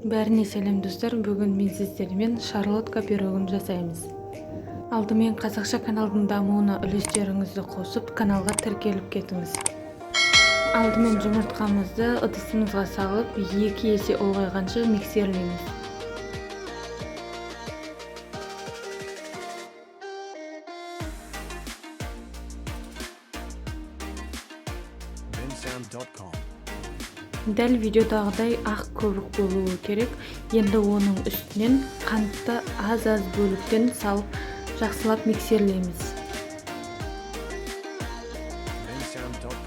Бәріне сәлем, достар! Бүгін мен сіздермен шарлотка пирогын жасаймыз. Алдымен қазақша каналдың дамуына үлестеріңізді қосып, каналға тіркеліп кетіңіз. Алдымен жұмыртқамызды ыдысымызға салып, 2 есе ұлғайғанша миксерлейміз. Bensound.com. Дәл видеодағыдай ақ көбік болуы керек. Енді оның үстінен қантты аз-аз бөліктен салып, жақсылап миксерлейміз. Bensound.com.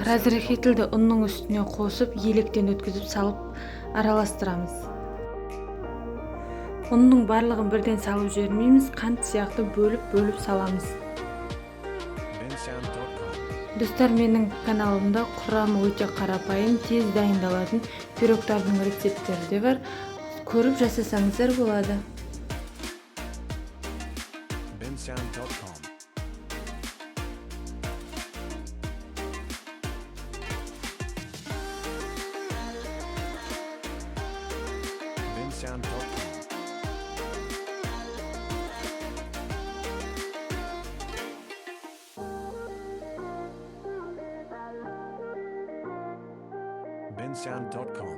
Разрыхительді ұнның үстіне қосып, електен өткізіп салып араластырамыз. Ұнның барлығын бірден салып жібермейміз, қант сияқты бөліп-бөліп саламыз. Bensound.com. Достар, менің каналымда құрамы өте қарапайым, тез дайындалатын пирогтардың рецепттері де бар. Көріп жасасаңыздар болады. Bensound.com. Bensound.com. Bensound.com.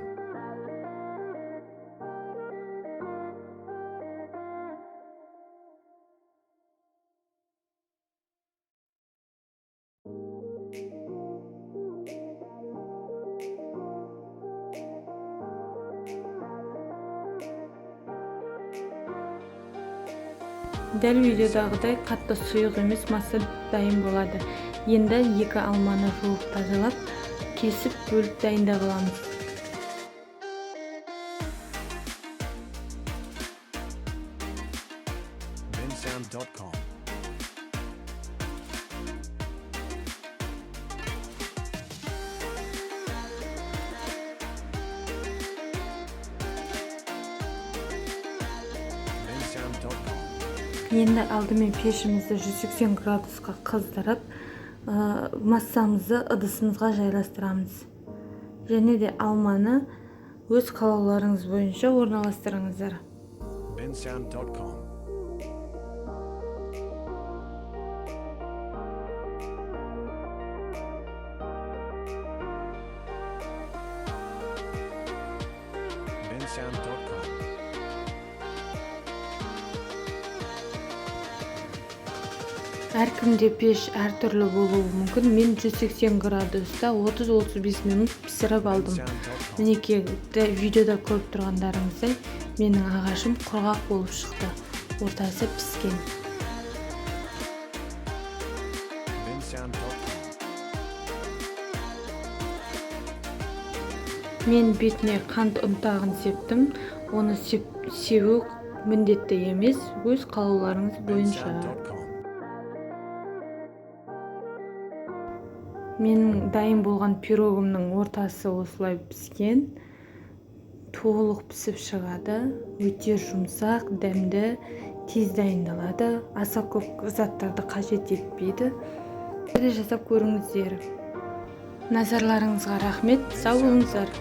Дәл видеодағыдай қатты сұйық емес масса дайын болады. Енді 2 алманы жуып тазалап, кесіп бөліп дайындап аламыз. Bensound.com. Bensound.com. Енді алдымен пешімізді 180 градусқа қыздырып, массамызды ыдысымызға жайластырамыз. Және де алманы өз қалауларыңыз бойынша орналастырыңыздар. Bensound.com. Bensound.com. Әркімде пеш әртүрлі болуы мүмкін. Мен 180 градуста 30-35 минут пісіріп алдым. Bensound.com. Мінекей, видеода көріп тұрғандарыңыздай, менің ағашым құрғақ болып шықты. Ортасы піскен. Bensound.com. Мен бетіне қант ұнтағын септім. Оны себу міндетті емес, өз қалауларыңыз бойынша. Bensound.com. Менің дайын болған пирогымның ортасы осылай піскен, толық пісіп шығады, өте жұмсақ, дәмді, тез дайындалады, аса көп заттарды қажет етпейді. Сіздер де жасап көріңіздер. Назарларыңызға рахмет, сау болыңыздар.